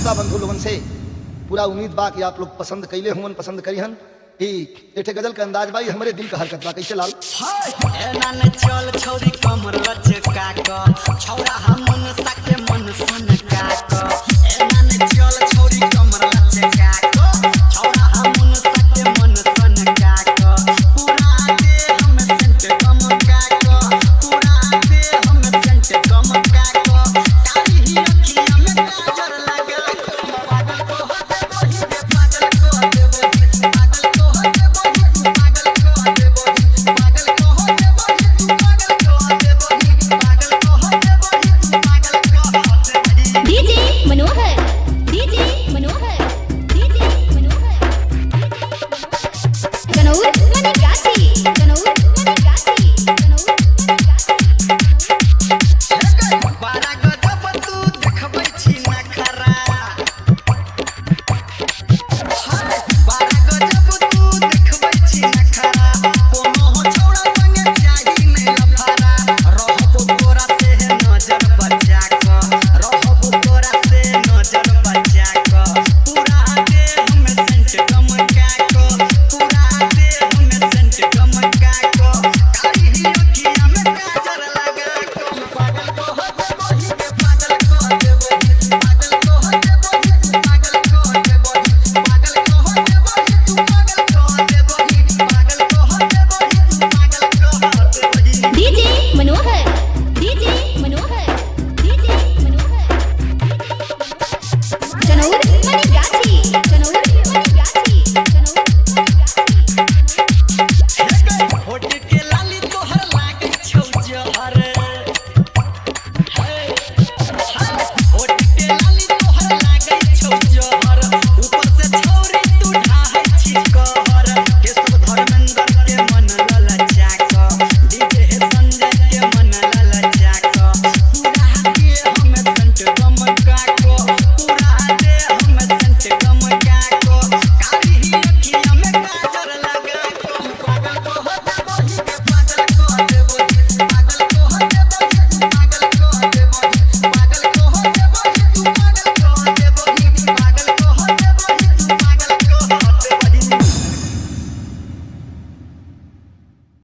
श्रोता बंधु लोगन से पूरा उम्मीद बा कि आप लोग पसंद कैले हुवन, पसंद करीहन। ई एठे गजल के अंदाज बा, ई हमरे दिल का हरकत बा। कैसे लाल? एना न चल छौरी कमर लचका क, छौरा हम मन साके मन सनका क। एना न चल छौरी कमर लचका क, छौरा हम मन साके मन सनका क। पूरा दे हम सेंट कम का क, पूरा दे हम सेंट कम का क। कारी ही अखिया में काजर लगा क, पागल को होते वही रे, पागल को होते वही, पागल को होते वही, पागल को होते वही, पागल को होते वही, पागल को होते वही, पागल को होते वही, पागल को होते वही। DJ Manohar.